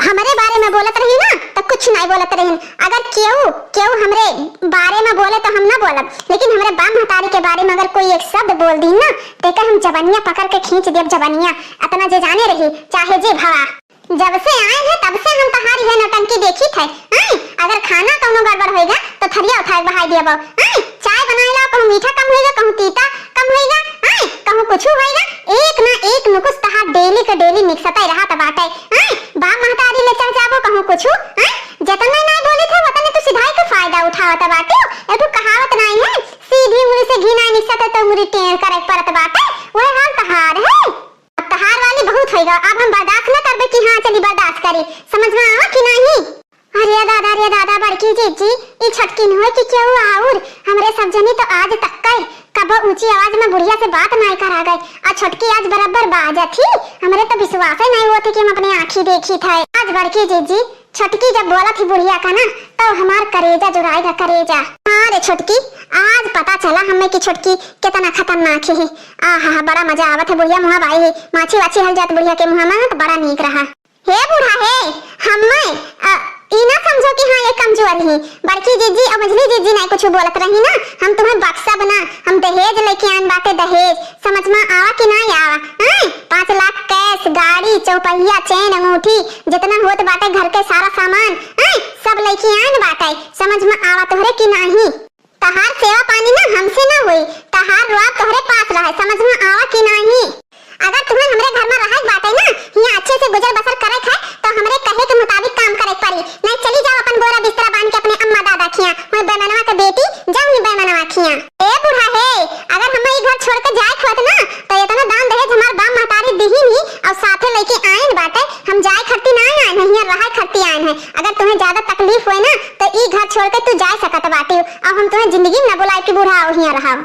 हमरे बारे में बोलत रही ना तो कुछ नाय बोलत रही। अगर केहू, केहू हमरे बारे में बोले तो हम ना बोलब, लेकिन हमरे बाप महतारी के बारे में अगर कोई एक शब्द बोल दी ना तो एकर हम जबनिया पकड़ के खींच देब जबनिया। अतना जे जाने रही चाहे जे भवा। जब से आए हैं तब से हम तहार यह नौटंकी देखी थे। हैं? अगर खाना कौनो गड़बड़ होइगा तो थरिया उठाए बहाई दिया बाऊ। हैं? चाय बनाए ला कहूँ मीठा कम होइगा, कहूँ तीता कम होइगा, हैं? कहूँ कुछ होइगा, एक ना एक नुकुस तहार डेली के डेली निकसता ही रहा बाटे। हैं? बाप महतारी ले चढ़ जाबो कहूँ कुछ, हैं? जतने ना बोले थे वतने तू सिधाई के फायदा उठावत बाटे। एक ठो कहावत नाई है, सीधी उंगली से घी ना निकसत तो उंगली टेढ़ करे परत बाटे। वह हाल तहार है। अब तहार वाली बहुत होइगा, अब हम बर्दाश्त न करबे कि हाँ चली बर्दाश्त करी, समझ में आवा कि नहीं? अरे दादा, रे दादा, बड़की जीजी, ई छोटकी न होय कि केहू आउर, हमरे सब जनी तो आज तक कई कबो ऊंची आवाज में बुढ़िया से बात नाय करा गए, आ छोटकी आज बराबर बाजत ही, हमरे तो विश्वास ही नहीं होत कि हम अपने आँखी देखी थे। आज बड़की जीजी, छोटकी जब बोलत ही बुढ़िया का ना, तो हमार करेजा जुड़ाएगा, करेजा। हाँ रे छोटकी, आज पता चला हमें कि छोटकी कितना खतरनाक ही। आहा, बड़ा मजा आवत है, बुढ़िया मुँह बाई ही, माछी वाछी हल जात बुढ़िया के मुँह में, तो बड़ा नीक रहा। हे बूढ़ा हे, हमें, अ, ई ना समझो कि हाँ ये कमजोर ही। बड़की जीजी और मझली जीजी नहीं कुछ बोलत रही ना, हम तुम्हें बख्शब ना, हम दहेज लेके आन बाटे, दहेज। समझ में आवा कि ना आवा? हैं? पाँच लाख cash, गाड़ी, चौपहिया, chain, अंगूठी, जितना होत बाटे घर के सारा सामान, हैं? सब लेके आन बाटे। समझ में आवा तोहरे कि नाही? तहार सेवा पानी ना हमसे ना होई, तहार रुआब तोहरे पास रहे। समझ में आवा कि नाही? अगर तुम्हें हमरे घर में रहे बाटे ना, हियाँ अच्छे से गुजर बसर करे खाए, तो हमरे कहे के मुताबिक काम करे पड़ी। नहीं चली जाओ अपन बोरा बिस्तरा बांध के अपने अम्मा दादा खिया, वही बैमनवा के बेटी, जाओ ही बैमनवा खिया। ए बूढ़ा हे, अगर हम ई घर छोड़ के जाए के होत ना, तो इतना दान दहेज हमार बाप महतारी दिहिन ही और साथे लेके आइन बाटे। हम जाए खरती ना आइन है, हियाँ रहे खरती आइन है। अगर तुम्हें ज्यादा तकलीफ होए ना, तो ई घर छोड़ के तू जा सकत बाटी, और हम तुम्हें जिंदगी में ना बुलाए कि बूढ़ा आओ हियाँ रहा।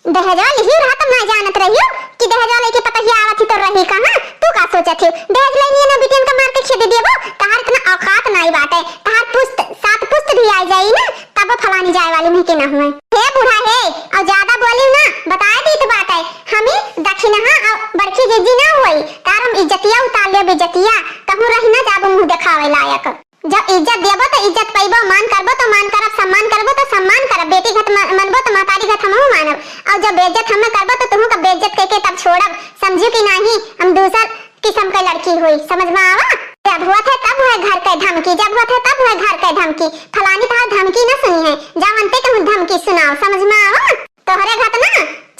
दहेजवा लिही रहा तब ना जानत रहियो कि दहेजवा लेके पतहिया आवत ही तो रही कहाँ? तू का सोचत ही? दहेज लेनी है ना बिटियन का मार के खेदे देबो? तहार इतना औकात नाई बाटे। तहार पुस्त, सात पुस्त भी आ जाई ना, तब फलानी जाए वाली नहीं के ना हुए। हे बूढ़ा हे, और ज्यादा बोली ना, बताए दी तो बात है। हमी दक्षिणहा और बड़की जीजी ना हुई, तार हम इज्जतिया उतार लेब, इज्जतिया। कहूँ रही ना जाबो मुँह देखावे लायक। जब इज्जत देबो तो इज्जत पइबो, मान करबो तो मान करब, सम्मान करबो तो सम्मान करब, बेटी घत म-, मनबो तो महतारी घत हमहू मानब। और जब बेइज्जत हमें करबो तो तुहू का बेइज्जत कइके तब छोड़ब, समझू कि नाही? हम दूसर किस्म के लड़की हुई, समझ में आवा? जब हुआ थे तब हुए घर के धमकी, जब हुआ थे तब हुए घर के धमकी, फलानी तहार धमकी न सुनी है, जावनते कहूँ धमकी सुनाओ, समझ में आवा? तोहरे घर ना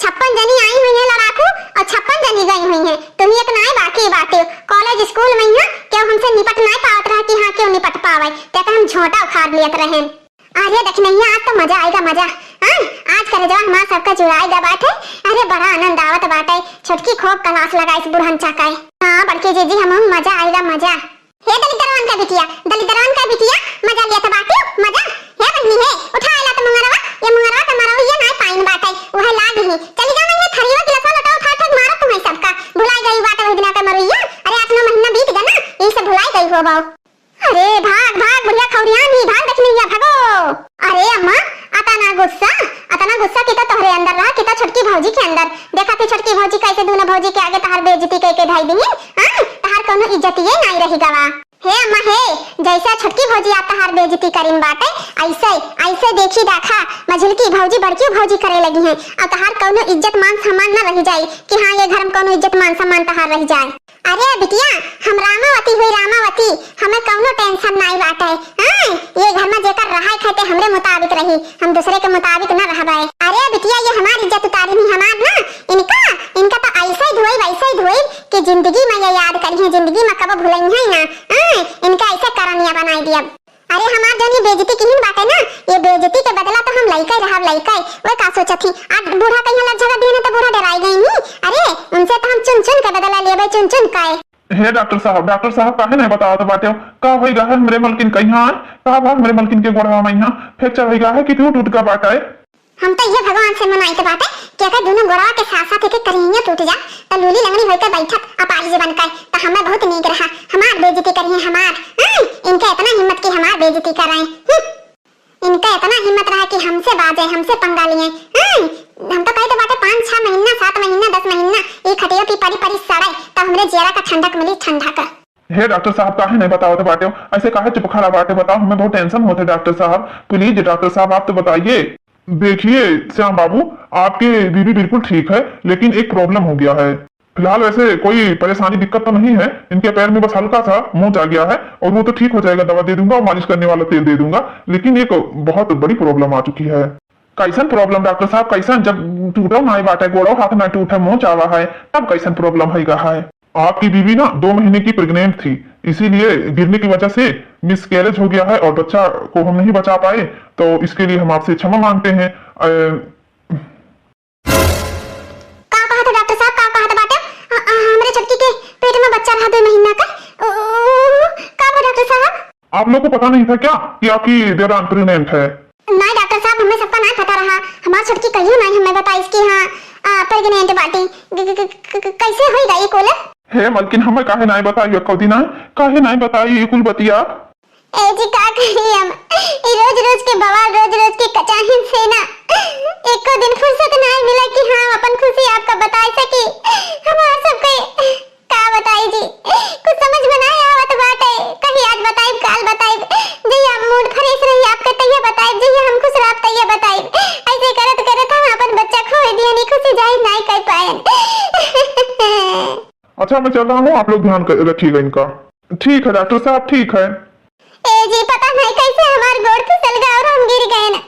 छप्पन जनी आई हुई हैं लड़ाकू, और छप्पन जनी गई हुई हैं। तुही एक नाई बाकी बाटे। कॉलेज स्कूल में यहाँ केहू हमसे निपट नाई पावत रहा कि हाँ, केहू निपट पावे, ते तो हम झोंटा उखाड़ लेत रहे। अरे दखिनैया, आज तो मजा आइगा, मजा। हाँ, आज करेजवा हमार सबका जुड़ाइगा बाटे। अरे बड़ा आनंद आवत बाटे। छोटकी खूब क्लास लगाइस बुढ़न चाकाए। हाँ बड़की जीजी, हमहू मजा आइगा, मजा। हे दलिद्रवन का बिटिया, दलिद्रवन का बिटिया, मजा लिया था बाटू, मजा। हे बहिनी हे, उठा आला त मुंगरवा, ये मुंगरवा त मरवैया नाय पाइन बाटे, उहे लाग ही। चली जा, मैं ये थरिया गिलासा लोटा उठा उठा के मारत तुम्हें सबका। भुलाई गई बाटे वही दिना का मरवैया। अरे आठ नौ महीना बीत गया ना, यही से भुलाई गई हो बाऊ। अरे भाग भाग बुढ़िया खौरियानी, भाग दखिनैया, भागो। अरे अम्मा, अतना गुस्सा, अतना गुस्सा कि तो तोहरे अंदर रहा, कि तो छोटकी भौजी के अंदर। देखा थी छोटकी भौजी कैसे दोनों भौजी के आगे तहार बेइज्जती कह के धाई दिही। हाँ, तहार कौनो इज्जतिये नाई रही गवा। हे अम्मा हे, जैसे छोटकी भौजी आप तहार बेइज्जती करीन बाटे, ऐसे, ऐसे देखी देखा, मझिलकी भौजी बड़की भौजी करे लगी हैं, और तहार कौनो इज्जत मान सम्मान न रह जाई कि हाँ, ये घर में कौनो इज्जत मान सम्मान तहार रह जाए। अरे बिटिया, हम रामावती हुई रामावती, हमें कौनो tension नाई बाटे। हाँ, ये घर में जेकर रहाई खाए ते हमरे मुताबिक रही, हम दूसरे के मुताबिक न रहबे। अरे बिटिया, ये हमार इज्जत उतारी नहीं हमार ना, इनका, इनका तो ऐसे ही धोइब, ऐसे ही धोइब कि जिंदगी में ये याद करिहैं, जिंदगी में कबो भुलइहैं ना। हाँ, इनका ऐसे करनिया बनाई दियब। अरे हमार जौन ये बेइज्जती किहिन बाटे ना, ये बेइज्जती के बदला तो हम लइका रहब, लइका। वे का सोचत ही, आज बूढ़ा कहिया लग झगड़ दिहन तो बूढ़ा डराई गई नी। अरे उनसे तो हम चुन चुन के बदला लेबे, चुन चुन के। हे डॉक्टर साहब, डॉक्टर साहब काहे नहीं बतावत बाटे? का होई गा है हमरे मलकिन कहिया? का बा हमरे मलकिन के गोड़वा में यहाँ fracture होई गा है कि टूट टूट का बाटे? हम तो ये भगवान से मनाइत बाटे कि अगर दोनों गोड़वा के साथ साथ एक एक करिहिया टूट जा, तो लूली लंगड़ी होकर बैठत अपाहिज बनकर, तो हमें बहुत नीक रहा। हमार बेइज्जती करिए हमार, हाँ, इनके इतना हिम्मत कि हमार बेइज्जती कराएं। हम्म, इनका इतना हिम्मत रहा कि हमसे बाजे, हमसे पंगा लिए, हाँ, हम तो कही तो बाटे पाँच छह महीना, सात महीना, दस महीना, ये खटिया पे पड़ी पड़ी सड़े, तो हमरे जियरा का ठंडक मिली, ठंडक। हे डॉक्टर साहब, काहे नहीं बतावत बाटे? ऐसे काहे चुप खड़ा बाटे? बताओ, हमें बहुत tension होत है डॉक्टर साहब। Please डॉक्टर साहब, आप तो बताइए। देखिए श्याम बाबू, आपके बीबी बिल्कुल ठीक है, लेकिन एक problem हो गया है। फिलहाल वैसे कोई परेशानी, दिक्कत तो नहीं है, इनके पैर में बस हल्का सा मोच आ गया है और वो तो ठीक हो जाएगा, दवा दे दूंगा और मालिश करने वाला तेल दे दूंगा, लेकिन एक बहुत बड़ी problem आ चुकी है। कैसन problem डॉक्टर साहब, कैसन? जब टूटो नाई बाटे, गोड़ो हाथ ना टूटे, मोच आवा है, तब कैसन problem है गा है? आपकी बीवी ना दो महीने की pregnant थी, इसीलिए गिरने की वजह से miscarriage हो गया है और बच्चा को हम नहीं बचा पाए, तो इसके लिए हम आपसे क्षमा मांगते हैं। अ, का कहा था डॉक्टर साहब, का कहा था बाटे? अ, अ, हमरे छोटकी के पेट में बच्चा रहा दो महीना का। ओ, का बा डॉक्टर साहब? आप लोग को पता नहीं था क्या कि आपकी देवरान pregnant है? नहीं डॉक्टर साहब, हमें सबका नहीं पता रहा। हमार छोटकी कहियो नहीं हमें बताइस कि हाँ, आ, pregnant बाटी। क-, क-, क-, क-, कैसे होई गई कुल? हे मलकिन, हमें काहे नहीं बताई एको दिन, काहे नहीं बताई ये कुल बतिया? ए जी, का कही हम, ई रोज रोज के बवाल, रोज रोज के कचाहिन से ना एको दिन फुर्सत नहीं मिला कि हाँ, अपन खुशी आपका बताई सकी। हमार सबके का बताई जी, कुछ समझ में ना आवत बाटे। कहीं आज बताइब, काल बताइब, जहिया mood fresh रही आपके तहिया बताइब, जहिया हम खुश रहब तहिया बताइब। ऐसे करत करत हम अपन बच्चा खोए दियन, ई खुशी जाहिर नहीं कर पायन। अच्छा, मैं चल रहा हूँ, आप लोग ध्यान कर, रखिएगा इनका। ठीक है डॉक्टर साहब, ठीक है। ए जी, पता नहीं कैसे हमार गोड़ फिसल गया और हम गिर गए न।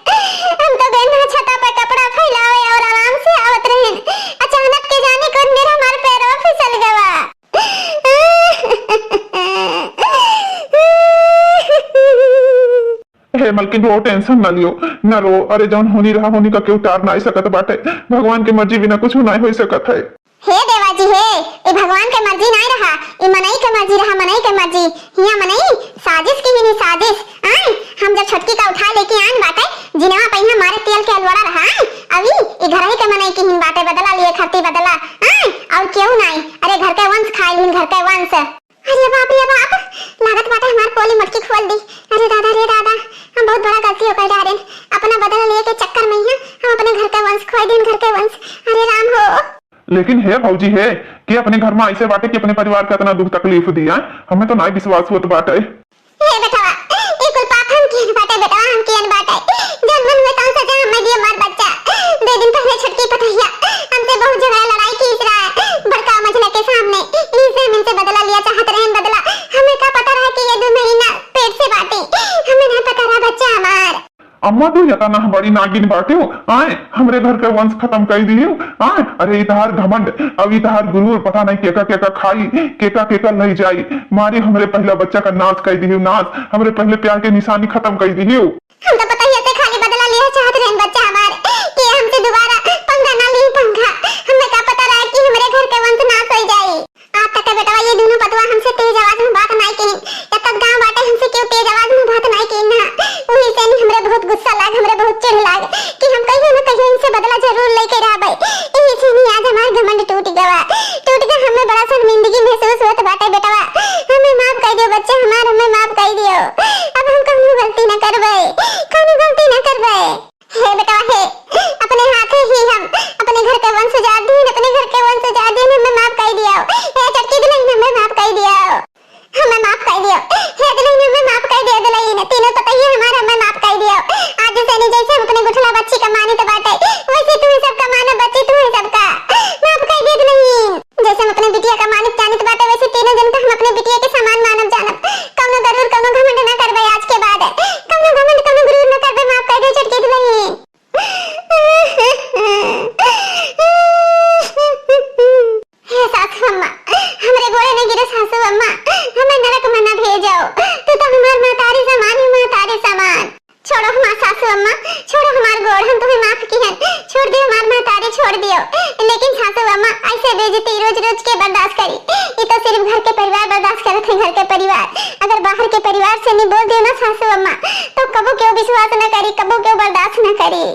हम तो गए ना छता पे कपड़ा फैलावे और आराम से आवत रहे न। अचानक के जाने कौन मेरा हमार पैरवा फिसल गवा। हे मलकिन, रो, tension ना लियो, ना रो। अरे, जौन होनी रहा, होनी का केहू टार नाई सकत बाटे। भगवान के मर्जी बिना कुछ नाई हो सकत है। हे देवा जी हे, ई भगवान के मर्जी नाई रहा, ई मनई के मर्जी रहा, मनई के मर्जी। हिया मनई साजिश किहिन, साजिश। आय, हम जब छोटकी का उठा लेके आन बाटे, जिनवा पहिया मारे तेल के अलवड़ा रहा, आय, अभी ई घर ही के मनई किहिन बाटे, बदला लिए खातिर बदला। आय, और केहू नाई, अरे घर के वंश खाए लिहिन, घर के वंश। अरे बाप रे बाप, लागत बाटे हमार पोली मटकी खोल दी। अरे दादा रे दादा, हम बहुत बड़ा गलती हो गई डारेन। अपना बदला लिए के चक्कर में ही हम अपने घर के वंश खोए दिन, घर के वंश। अरे राम हो। लेकिन हे भौजी हे, के अपने घर में ऐसे बाटे कि अपने परिवार के इतना दुख तकलीफ दिया? हमें तो नाई विश्वास होत बाटे। हे बेटवा, ई कुल पाप हम कियन बाटे बेटवा, हम कियन बाटे। जौन मन हुए तौन सजा हमें दिए मार बच्चा। दो दिन पहले छोटकी पतोहिया हमसे बहुत झगड़ा लड़ाई की इस रहा बड़का मझला के सामने। इसे हम इनसे बदला लिया चाहत रहन बदला। हमें का पता रहा कि ये दो महीना पेट से बाटे। हमें ना पता रहा बच्चा हमार। अम्मा, तू एतना बड़ी नागिन बाटेउ, आय, हमरे घर के वंश खतम कइ दिहेउ, आय, अरे, ई तहार घमंड, अब ई तहार गुरूर, पता नहीं केका केका खाई, केका केका लइ जाई, मारे हमरे पहिला बच्चा का नाश कइ दिहेउ, नाश, हमरे पहिले प्यार के निशानी खतम कइ दिहेउ। हम तो पता ही ऐसे खाली बदला लिहे चाहत रहेन बच्चा हमार, कि हमसे दोबारा पंगा ना ली, पंगा। हमें का पता रहा कि हमरे घर के वंश नाश होइ जाई। आज तक बेटवा ये दुनो पतवा हमसे तेज आवाज में बात नाई कहिन। एतक गाँव बाटे हमसे केहू तेज आवाज में बात नाई कहिन ना। वही से नी हमरे बहुत गुस्सा लाग, हमरे बहुत चिढ़ लाग कि हम कहियो न कहियो इनसे बदला जरूर लेके रहबे। यही से नी आज हमार घमंड टूट गवा, टूट गवा। हमें बड़ा शर्मिंदगी महसूस होत बाटे बेटवा, हमें माफ कर दियो बच्चा हमार, हमें माफ कर दियो। अब हम कौनो गलती न करबे, कौनो गलती न करबे। हे बेटवा हे, अपने हाथे ही हम अपने घर के वंश उजाड़ दीन, अपने घर के वंश उजाड़ दीन, हमें माफ कर दियो। हे छोटकी दुलहिन, हमें माफ कर दियो, हमें माफ कर दियो। हे दुलहिन, हमें माफ कर दियो दुलहिन, तीनों पतोहिया हमार, हमें माफ कर दियो। आज से नी जैसे हम अपने गुठला बच्ची का मानित बाटे, वैसे तू ही सबका मानो बच्ची, तू ही सबका। माफ कर दियो दुलहिन। जैसे हम अपने बिटिया का मानित जानित बाटे, वैसे तीनों जन का हम अपने बिटिया के समान मानब जानब। कौनो गरूर, कौनो घमंड ना करबे आज के बाद। कौनो घमंड, कौनो गरूर ना करबे, माफ कर दे छोटकी दुलहिन। हे सासू अम्मा, हमरे गोड़े में गिरो सासू अम्मा, हमें नरक में ना भेजो। तू तो हमार महतारी समान ही महतारी समान। छोड़ो हमार सासू अम्मा, छोड़ो हमार गोड़, हम तुम्हें माफ किहन, छोड़ दियो हमार महतारी, छोड़ दियो। लेकिन सासू अम्मा, ऐसे बेइज्जती रोज रोज के बर्दाश्त करी? ये तो सिर्फ घर के परिवार बर्दाश्त करत है, घर के परिवार। अगर बाहर के परिवार से नहीं बोल दियो ना सासू अम्मा, तो कबो क्यों विश्वास न करी, कबो क्यों बर्दाश्त न करी।